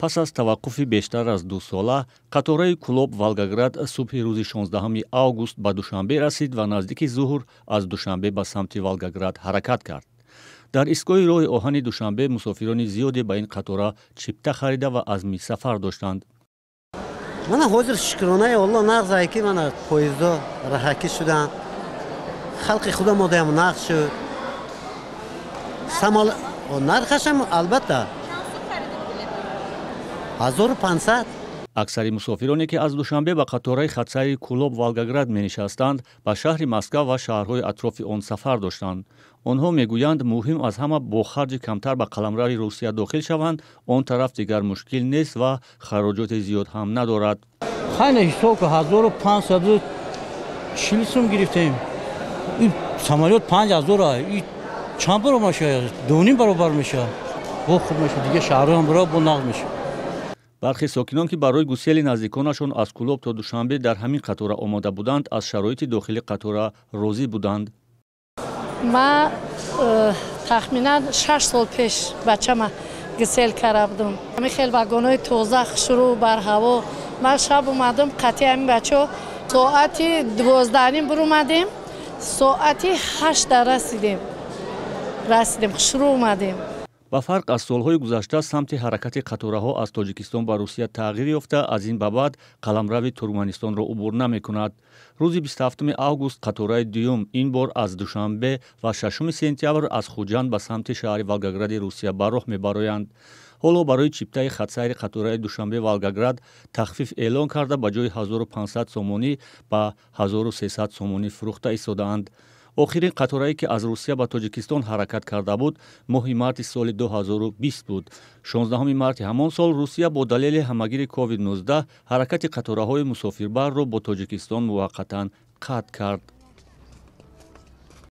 Пас аз таваққуфи бештар аз 2 сола қатораи Кӯлоб Волгоград субҳи рӯзи 16 август ба Душанбе расид ва наздики зуҳр аз Душанбе ба самти Волгоград ҳаракат кард. Дар истгоҳи роҳи оҳани Душанбе мусофирони зиёде ба ин қатора чипта харида ва азми сафар доштанд. Мана, ҳозир, шукронаи Алло, нағзае ки мана поездо раҳакӣ шуданд, халқи худамодаям нағз шуд. Самол нархашам, албатта, 1500. Аксари мусофироне, ки аз Душанбе ба қатораи хатсайри Кӯлоб Волгоград менишастанд, ба шаҳри Москва ва шаҳрҳои атрофи он сафар доштанд. Онҳо мегӯянд, муҳим аз ҳама бо харҷи камтар ба қаламрави Русия дохил шаванд. Он тараф дигар мушкил нест ва хароҷоти зиёд ҳам надорад. Хайна, ҳисоб ку, 1540 сум гирифтем. Самолёт 5000, чанд баробар мешавад? 2,5 баробар мешавад. Бо хуб мешавад, дига шаҳрҳоям бара бо нағз мешавад. Бархе сокинон, ки барои гусели наздиконашон аз Кӯлоб то Душанбе дар ҳамин қатора омода буданд, аз шароити дохили қатора розӣ буданд. Ман тахминан 6 сол пеш бачама гусел карда будум. Ҳамин хел вагонҳои тоза, хушрӯ, барҳаво. Ман шаб омадам қатъи ҳамин бачаҳо, соати 12:30 бурумадем, соати 8-да расидем, хушрӯ омадем. Ба фарқ аз солҳои гузашта, самти ҳаракати қатораҳо аз Тоҷикистон ба Русия тағйир ёфта, аз ин ба баъд қаламрави Туркманистонро убур намекунад. Рӯзи 27 август қатораи дуюм, ин бор аз Душанбе, ва 6 сентябр аз Хуҷанд ба самти шаҳри Волгогради Русия ба роҳ мебароянд. Ҳоло барои чиптаи хатсайри қатораи Душанбе Волгоград тахфиф эълон карда, ба ҷои 1500 сомонӣ ба 1300 сомонӣ фурӯхта истодаанд. Охирин қаторае, ки аз Русия ба Тоҷикистон ҳаракат карда буд, моҳи марти соли 2020 буд. 16 марти ҳамон сол Русия бо далели ҳамагири COVID-19 ҳаракати қатораҳои мусофирбарро бо Тоҷикистон муваққатан қатъ кард.